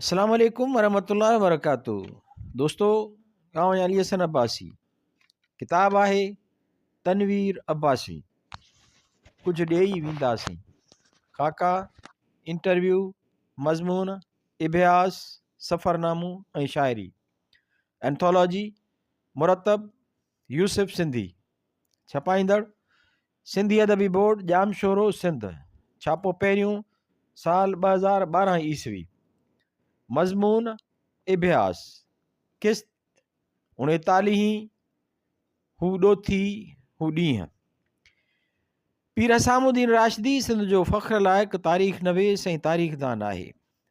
السلام عليڪم ورحمة الله وبرڪاته دوستو آئون آهيان علي حسن عباسي ڪتاب آهي تنوير عباسي ڪجهه ڏيئي وينداسين خاڪا انٽرويو مضمون اڀياس سفرنامو ۽ شاعري اينٿالاجي مرتب يوسف سنڌي ڇپائيندڙ، سنڌي ادبي بورڊ، ڄامشورو، سنڌ. ڇاپو پهريون، سال 2012 عيسوي. مضمون، اڀياس. قسط، اڻيتاليهين، هو ڏوٿي، هو ڏينهن. پير حسام الدين راشدي سنڌ جو فخر لائق تاريخ نويس ۽ تاريخدان آهي.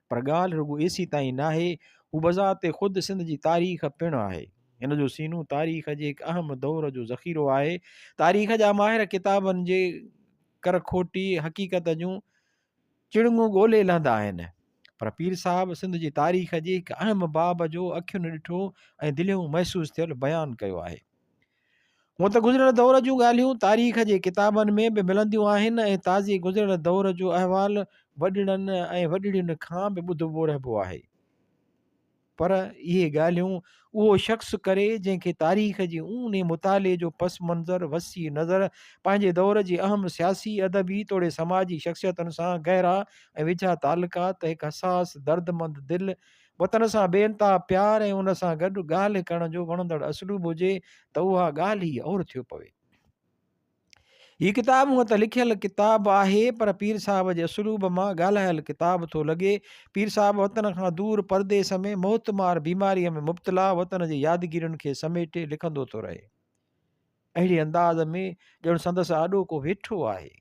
پر ڳالهه رڳو ايسيتائين ناهي، هو بذات خود سنڌ جي تاريخ پڻ آهي. هن جو سينو تاريخ جي هڪ اهم دور جو ذخيرو آهي. تاريخ جا ماهر ڪتابن جي ڪر کوٽي حقيقت جون چڻنگون ڳولي لهندا آهن. پر پير صاحب سنڌ جي تاريخ جي هڪ اهم باب جو اکين ڏٺو ۽ دليون محسوس ٿيل بيان ڪيو آهي. هونء ته گذريل دور جون ڳالهيون تاريخ جي ڪتابن ۾ به ملنديون آهن ۽ تازي گذريل دور جو احوال وڏڙن ۽ وڏڙين کان به ٻڌبو رهبو آهي پر اهي ڳالهيون اهو شخص ڪري جنهن کي تاريخ جي اونهي مطالعي جو پس منظر، وسيع نظر، پنهنجي دور جي اهم سياسي، ادبي توڙي سماجي شخصيتن سان گهرا ۽ ويجها تعلقات، هڪ حساس دردمند دل، وطن سان بي انتها پيار ۽ ان سان گڏ ڳالهه ڪرڻ جو وڻندڙ اسلوب هجي ته اها ڳالهه ئي اور ٿيو پوي. هي ڪتاب هونء ته لکيل ڪتاب آهي پر پير صاحب جي اسلوب مان ڳالهايل ڪتاب ٿو لڳي. پير صاحب وطن کان دور پرديس ۾ موتمار بيماريء ۾ مبتلا وطن جي يادگيرين کي سميٽي لکندو ٿو رهي. اهڙي انداز ۾ ڄڻ سندس آڏو ڪو ويٺو آهي،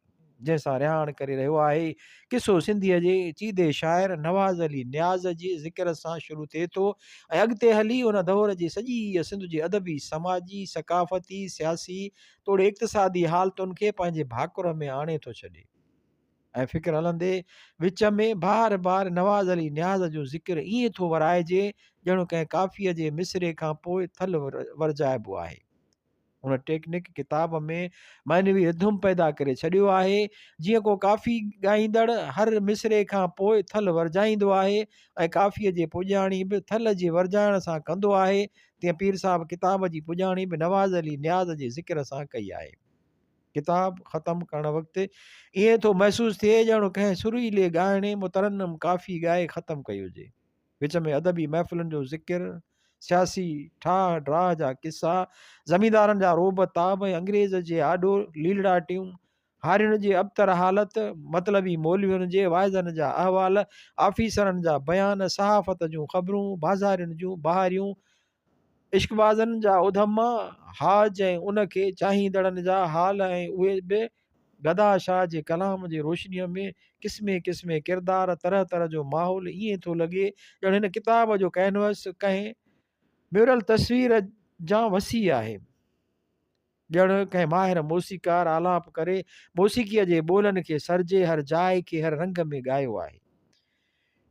جنهن سان رهاڻ ڪري رهيو آهي. قصو سنڌيء جي چيدي شاعر نواز علي نياز جي ذڪر سان شروع ٿئي ٿو ۽ اڳتي هلي ان دور جي سڄيء سنڌ جي ادبي، سماجي، ثقافتي، سياسي توڙي اقتصادي حالتن کي پنهنجي ڀاڪر ۾ آڻي ٿو ڇڏي ۽ فڪر هلندي وچ ۾ بار بار نواز علي نياز جو ذڪر ائين ٿو ورائجي ڄڻ ڪنهن ڪافيء جي مصرعي کان پوء ٿل ورجائبو آهي. ان ٽيڪنڪ ڪتاب ۾ معنوي رڌم پيدا ڪري ڇڏيو آهي. جيئن ڪو ڪافي ڳائيندڙ هر مصرعي کان پوء ٿل ورجائيندو آهي ۽ ڪافيء جي پڄاڻي به ٿل جي ورجائڻ سان ڪندو آهي، تيئن پير صاحب ڪتاب جي پڄاڻي به نواز علي نياز جي ذڪر سان ڪئي آهي. ڪتاب ختم ڪرڻ وقت ائين ٿو محسوس ٿئي ڄڻ ڪنهن سريلي ڳائڻي مترنم ڪافي ڳائي ختم ڪئي هجي. وچ ۾ ادبي محفلن جو ذڪر، سياسي ٺاهه ڊاهه جا قصا، زميندارن جا رعب تاب ۽ انگريز جي آڏو ليلڙاٽيون، هارين جي ابتر حالت، مطلبي مولوين جي واعظن جا احوال، آفيسرن جا بيان، صحافت جون خبرون، بازارين جون بهاريون، عشقبازن جا اڌما، هاج ۽ ان کي چاهيندڙن جا حال ۽ اهي به گدا شاهه جي ڪلام جي روشنيء ۾ قسمين قسمين ڪردار، طرح طرح جو ماحول ائين ٿو لڳي ڄڻ هن ڪتاب جو ڪئنوس ڪنهن ميورل تصوير جان وسيع آهي. ڄڻ ڪنهن ماهر موسيقار آلاپ ڪري موسيقيء جي ٻولن کي سرجي هر جاء کي هر رنگ ۾ ڳايو آهي.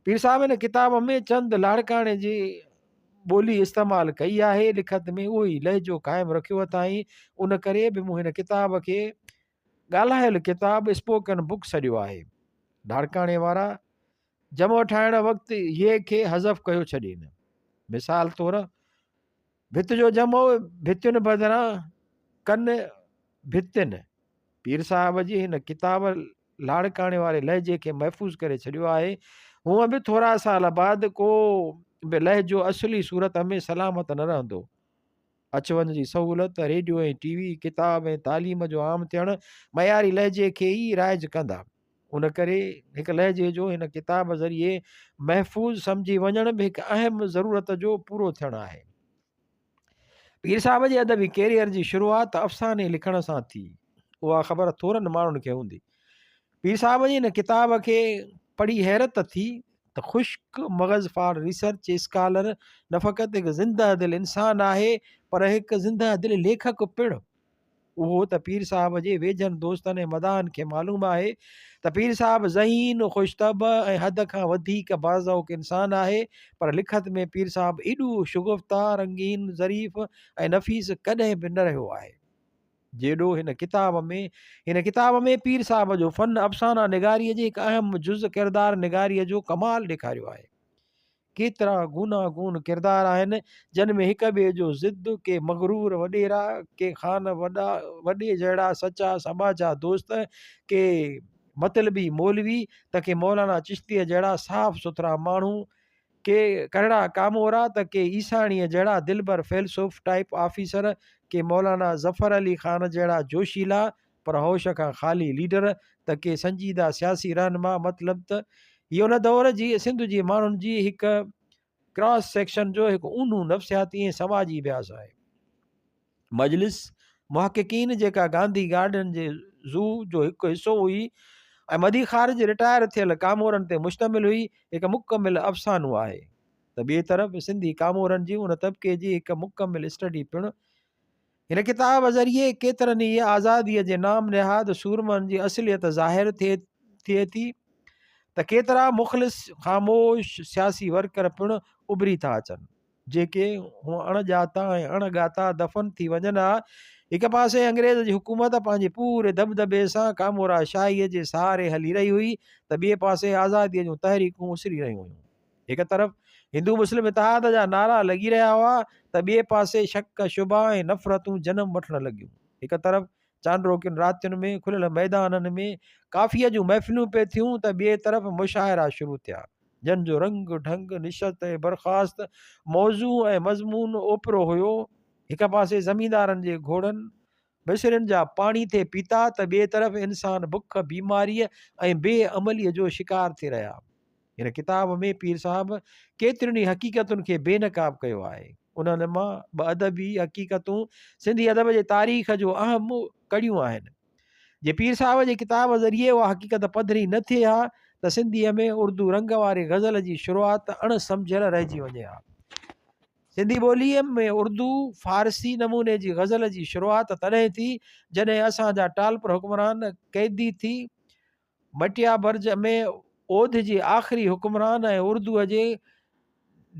پير صاحب هن ڪتاب ۾ چند لاڙڪاڻي جي ٻولي استعمال ڪئي آهي، لکت ۾ اهو ئي لهجو قائم رکيو اٿائين، ان ڪري به مون هن ڪتاب کي ڳالهايل ڪتاب Spoken Book سڏيو آهي. لاڙڪاڻي وارا جمع ٺاهڻ وقت يي کي حذف ڪيو ڇڏين. مثال طور. ڀت جو جمع ڀتين بدران ڪن ڀتين. پير صاحب جي هن ڪتاب لاڙڪاڻي واري لهجي کي محفوظ ڪري ڇڏيو آهي. هونء به ٿورا سال بعد ڪو به لهجو اصلي صورت ۾ سلامت نه رهندو. اچ وڃ جي سهولت، ريڊيو ۽ ٽي وي، ڪتاب ۽ تعليم جو عام ٿيڻ معياري لهجي کي ئي رائج ڪندا. ان ڪري هڪ لهجي جو هن ڪتاب ذريعي محفوظ سمجهي وڃڻ به هڪ اهم ضرورت جو پورو ٿيڻ آهي. پير صاحب جي ادبي ڪيريئر جي شروعات افساني لکڻ سان ٿي. اها خبر ٿورن ماڻهن کي هوندي. پير صاحب جي هن ڪتاب کي پڙهي حيرت ٿي ته خشڪ مغز ڦاڙ ريسرچ اسڪالر نه فقط هڪ زنده دل انسان آهي پر هڪ زنده دل ليکڪ پڻ. اهو ته پير صاحب جي ويجهن دوستن ۽ مداحن کي معلوم آهي ته پير صاحب ذهين، خوش طبع ۽ حد کان وڌيڪ باذوق انسان آهي، پر لکت ۾ پير صاحب ايڏو شگفته، رنگين، ظريف ۽ نفيس ڪڏهن به نه رهيو آهي، جيڏو هن ڪتاب ۾. هن ڪتاب ۾ پير صاحب جو فن افسانه نگاريء جي هڪ اهم جز ڪردار نگاريء جو ڪمال ڏيکاريو آهي. ڪيترا گوناگون ڪردار آهن، جن ۾ هڪ ٻئي جو ضد، ڪي مغرور وڏيرا، ڪي خان وڏا وڏي جهڙا سچا سٻاجها دوست، ڪي مطلبي مولوي ته ڪي مولانا چشتيء جهڙا صاف سٿرا ماڻهو، ڪي ڪرڙا ڪامورا ته ڪي عيساڻيء جهڙا دلبر فيلسوف ٽائيپ آفيسر، ڪي مولانا ظفر علي خان جهڙا جوشيلا پر هوش کان خالي ليڊر ته ڪي سنجيده سياسي رهنما مطلب ته هي ان دور جي سنڌ جي ماڻهن جي هڪ ڪراس سيڪشن جو هڪ اونهون نفسياتي ۽ سماجي اڀياس آهي. مجلس محققين جيڪا گانڌي گارڊن جي زو جو هڪ حصو هئي ۽ مدي خارج رٽائر ٿيل ڪامورن تي مشتمل هئي هڪ مڪمل افسانو آهي ته ٻئي طرف سنڌي ڪامورن جي ان طبقي جي هڪ مڪمل اسٽڊي پڻ هن ڪتاب ذريعي ڪيترن ئي آزاديء جي نام نهاد سورمن جي اصليت ظاهر ٿئي ٿي ته ڪيترا مخلص خاموش سياسي ورڪر پڻ اڀري ٿا اچن، جيڪي هونء اڻ ڄاتا ۽ اڻ ڳاتا دفن ٿي وڃن ها. هڪ پاسي انگريز جي حڪومت پنهنجي پوري دٻدٻي سان ڪامورا شاهيء جي سهاري هلي رهي هئي ته ٻئي پاسي آزاديء جون تحريڪون اسري رهيون هيون. هڪ طرف هندو مسلم اتحاد جا نعرا لڳي رهيا هئا ته ٻئي پاسي شڪ شبها ۽ نفرتون جنم وٺڻ لڳيون. هڪ طرف چانڊروڪين راتين ۾ کليل ميدانن ۾ ڪافيء جون محفلون پئي ٿيون ته ٻئي طرف مشاعرا شروع ٿيا، جن جو رنگ ڍنگ، نشست ۽ برخاست، موضوع ۽ مضمون اوپرو هيو. هڪ پاسي زميندارن جي گهوڙن، مصرين جا پاڻي ٿي پيتا ته ٻئي طرف انسان بک، بيماريء ۽ بي عمليء جو شڪار ٿي رهيا. هن ڪتاب ۾ پير صاحب ڪيترين ئي حقيقتن کي بي نقاب ڪيو آهي. انهن مان ٻه ادبي حقيقتون سنڌي ادب جي تاريخ جو اهم ڪڙيون آهن. جي پير صاحب جي ڪتاب ذريعي اها حقيقت پڌري نه ٿئي ها ته سنڌيء ۾ اردو رنگ واري غزل جي شروعات اڻ سمجهيل رهجي وڃي ها. سنڌي ٻوليء ۾ اردو، فارسي نموني جي غزل جي شروعات تڏهن ٿي، جڏهن اسان جا ٽالپر حڪمران قيدي ٿي مٽيا برج ۾ اوڌ جي آخري حڪمران ۽ اردوء جي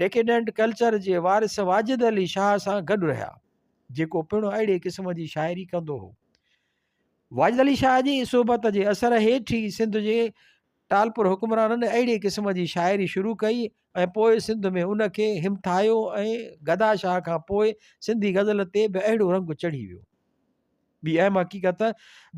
ڊيڪيڊنٽ ڪلچر جي وارث واجد علي شاهه سان گڏ رهيا، جيڪو پڻ اهڙي قسم جي شاعري ڪندو هو. واجد علي شاهه جي صحبت جي اثر هيٺ ئي سنڌ جي ٽالپر حڪمرانن اهڙي قسم جي شاعري شروع ڪئي ۽ پوء سنڌ ۾ ان کي همٿايو ۽ گدا شاهه کان پوء سنڌي غزل تي به اهڙو رنگ چڙهي ويو. ٻي اهم حقيقت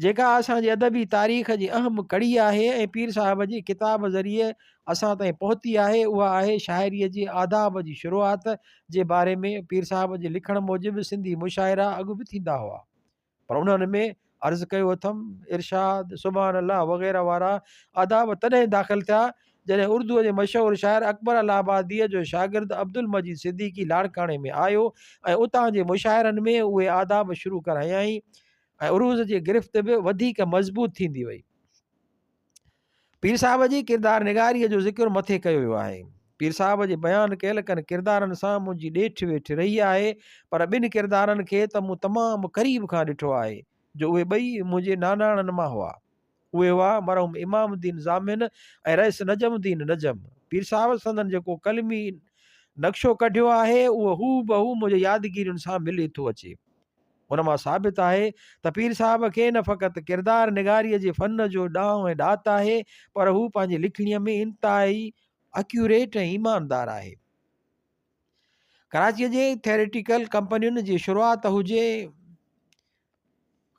جيڪا اسان جي ادبي تاريخ جي اهم ڪڙي آهي ۽ پير صاحب جي ڪتاب ذريعي اسان تائين پهتي آهي اها آهي شاعريء جي آداب جي شروعات جي باري ۾ پير صاحب جي لکڻ موجب سنڌي مشاعرا اڳ به ٿيندا هئا پر انهن ۾ عرض ڪيو اٿم ارشاد، سبحان الله وغيره وارا آداب تڏهن داخل ٿيا جڏهن اردوء جي مشهور شاعر اڪبر الله آباديء جو شاگرد عبدالمجيد صديقي لاڙڪاڻي ۾ آيو ۽ اتان جي مشاعرن ۾ اهي آداب شروع ڪرايائين ۽ عروض جي گرفت به وڌيڪ مضبوط ٿيندي وئي. پير صاحب جي ڪردار نگاريء جو ذڪر مٿي ڪيو ويو آهي. پير صاحب جي بيان ڪيل ڪن ڪردارن سان منهنجي ڏيٺ ويٺ رهي آهي، پر ٻن ڪردارن کي ته مون تمام قريب کان ڏٺو آهي، جو اهي ٻئي منهنجي ناناڻن مان هئا. اهي هئا مرحوم امام الدين ضامن ۽ رئيس نجم الدين نجم. پير صاحب سندن جيڪو قلمي نقشو ڪڍيو آهي، اهو هوبهو منهنجي يادگيرين سان ملي ٿو اچي. ان مان ثابت آهي ته پير صاحب کي نه فقط ڪردار نگاريء جي فن جو ڏانء ۽ ڏات آهي، پر هو پنهنجي لکڻيء ۾ انتهائي اڪيوريٽ ۽ ايماندار آهي. ڪراچيء جي ٿيريٽيڪل ڪمپنين جي شروعات هجي،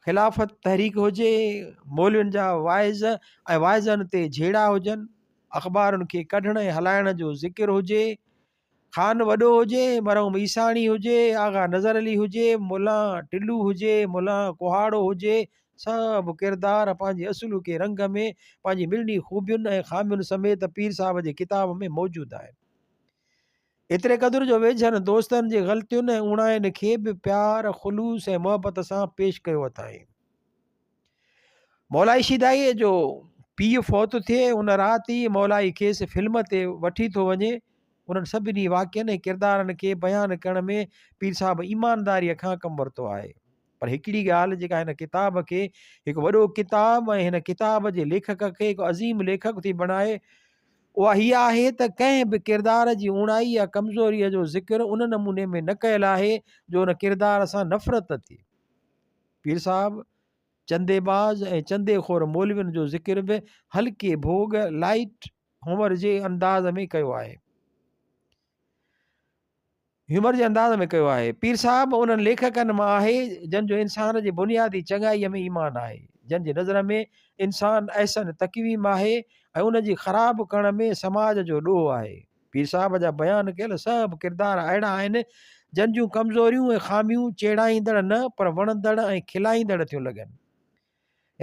خلافت تحريڪ هجي، مولوين جا واعظ ۽ واعظن تي جهيڙا هجن، اخبارن کي ڪڍڻ ۽ هلائڻ جو ذڪر هجي، خان وڏو هجي، مرحوم عيساڻي هجي، آغا نظر علي هجي، ملان ٽلو هجي، ملان ڪهاڙو هجي، سڀ ڪردار پنهنجي اصلوڪي رنگ ۾ پنهنجي مڙني خوبين ۽ خامين سميت پير صاحب جي ڪتاب ۾ موجود آهن. ايتري قدر جو ويجهن دوستن جي غلطين ۽ اوڻاين کي به پيار، خلوص ۽ محبت سان پيش ڪيو اٿائين. مولائي شيدائيء جو پيء فوت ٿئي، ان رات ئي مولائي کيس فلم تي وٺي ٿو وڃي. انهن سڀني واقعن ۽ ڪردارن کي بيان ڪرڻ ۾ پير صاحب ايمانداريء کان ڪم ورتو آهي. پر هڪڙي ڳالهه جيڪا هن ڪتاب کي هڪ وڏو ڪتاب ۽ هن ڪتاب جي ليکڪ کي هڪ عظيم ليکڪ ٿي بڻائي اها هيء آهي ته ڪنهن به ڪردار جي اوڻائي يا ڪمزوريء جو ذڪر ان نموني ۾ نه ڪيل آهي جو ان ڪردار سان نفرت ٿئي. پير صاحب چندي باز ۽ چندي خور مولوين جو ذڪر به هلڪي ڀوڳ، Light Humour، جي انداز ۾ ڪيو آهي. هيومر جي انداز ۾ ڪيو آهي. پير صاحب انهن ليکڪن مان آهي، جن جو انسان جي بنيادي چڱائيء ۾ ايمان آهي، جن جي نظر ۾ انسان احسن تقويم آهي ۽ ان جي خراب ڪرڻ ۾ سماج جو ڏوهه آهي. پير صاحب جا بيان ڪيل سڀ ڪردار اهڙا آهن، جن جون ڪمزوريون ۽ خاميون چيڙائيندڙ نه پر وڻندڙ ۽ کلائيندڙ ٿيون لڳن.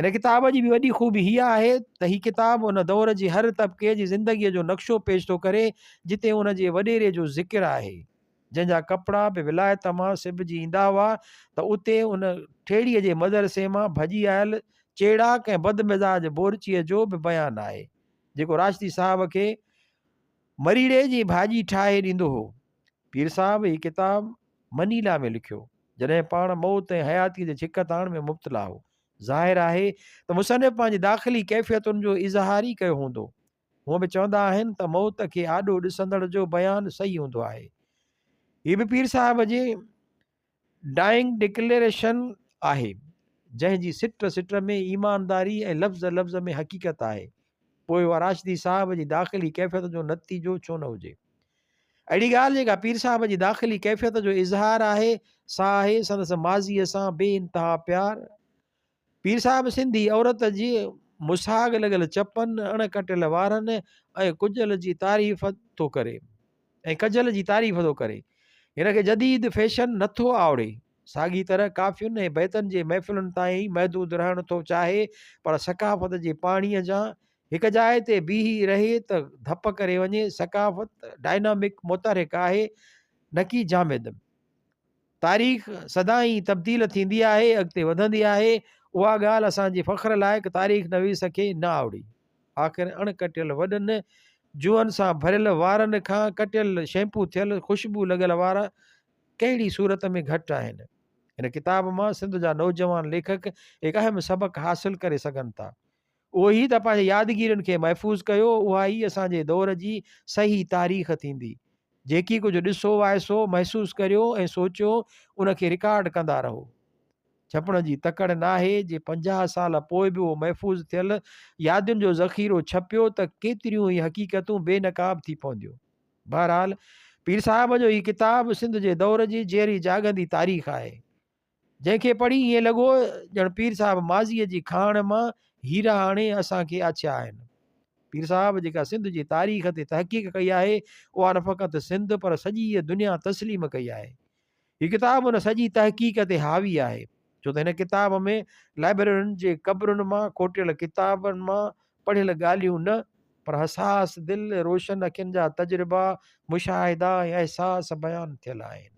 هن ڪتاب جي ٻي وڏي خوبي هيء آهي ته هي ڪتاب ان دور جي هر طبقي جي زندگيء جو نقشو پيش ٿو ڪري، جتي ان جي وڏيري جو ذڪر آهي، جنهن جا ڪپڙا به ولايت مان سبجي ايندا هئا ته اتي ان ٺيڙهيء جي مدرسي مان ڀڄي آيل چيڙاڪ ۽ بدمزاج بورچيء جو به بيان آهي، جيڪو راشدي صاحب کي مريڙي جي ڀاڄي ٺاهي ڏيندو هو. پير صاحب هي ڪتاب منيلا ۾ لکيو، جڏهن پاڻ موت ۽ حياتيء جي ڇڪتاڻ ۾ مبتلا هو. ظاهر آهي ته مصنف پنهنجي داخلي ڪيفيتن جو اظهار ئي ڪيو هوندو. هونء به چوندا آهن ته موت کي آڏو ڏسندڙ جو بيان صحيح هوندو آهي. هي به پير صاحب جي ڊائنگ ڊڪليريشن آهي، جنهن جي سٽ سٽ ۾ ايمانداري ۽ لفظ لفظ ۾ حقيقت آهي، پوء اها راشدي صاحب جي داخلي ڪيفيت جو نتيجو ڇو نه هجي. اهڙي ڳالهه جيڪا پير صاحب جي داخلي ڪيفيت جو اظهار آهي، سا آهي سندس ماضيء سان بي انتها پيار. پير صاحب سنڌي عورت جي مساڳ لڳل چپن، اڻ ڪٽيل وارن ۽ ڪجل جي تعريف ٿو ڪري ۽ ڪجل جي تعريف ٿو ڪري. هن کي جديد فيشن نه ٿو آوڙي. ساڳي طرح ڪافين ۽ بيتن جي محفلن تائين ئي محدود رهڻ ٿو چاهي پر ثقافت جي پاڻيء جان هڪ جاء تي بيهي رهي ته ڌپ ڪري وڃي. ثقافت ڊائنامڪ، متحرڪ آهي نه ڪي جامد. تاريخ سدائين تبديل ٿيندي آهي، اڳتي وڌندي آهي، اها ڳالهه اسان جي فخر لائق تاريخ نويس کي نه آوڙي. آخر اڻ ڪٽيل وڏن جوئن سان ڀريل وارن کان ڪٽيل شيمپو ٿيل خوشبو لڳل وار ڪهڙي صورت ۾ گهٽ آهن. هن ڪتاب مان سنڌ جا نوجوان ليکڪ هڪ اهم سبق حاصل ڪري سگهن ٿا. اهو هي ته پنهنجي يادگيرين کي محفوظ ڪيو، اها ئي اسان جي دور جي صحيح تاريخ ٿيندي. جيڪي ڪجهه ڏسو وائسو، محسوس ڪريو ۽ سوچيو، ان کي رڪارڊ ڪندا رهو. ڇپڻ جي تڪڙ ناهي، جي 50 سال پوء به اهو محفوظ ٿيل يادين جو ذخيرو ڇپيو ته ڪيتريون ئي حقيقتون بي نقاب ٿي پونديون. بهرحال پير صاحب جو هي ڪتاب سنڌ جي دور جي جيئري جاڳندي تاريخ آهي. جنهن کي پڙهي ائين لڳو ڄڻ پير صاحب ماضيء جي کاڻ مان هيرا آڻي اسان کي آڇيا آهن. پير صاحب جيڪا سنڌ جي تاريخ تي تحقيق ڪئي آهي، اها نه فقط سنڌ پر سڄيء دنيا تسليم ڪئي آهي. هي ڪتاب ان سڄي تحقيق تي حاوي آهي، ڇو ته هن ڪتاب ۾ لائبريرين جي قبرن مان کوٽيل ڪتابن مان پڙهيل ڳالهيون نه پر حساس دل، روشن اکين جا تجربا، مشاهدا ۽ احساس بيان ٿيل آهن.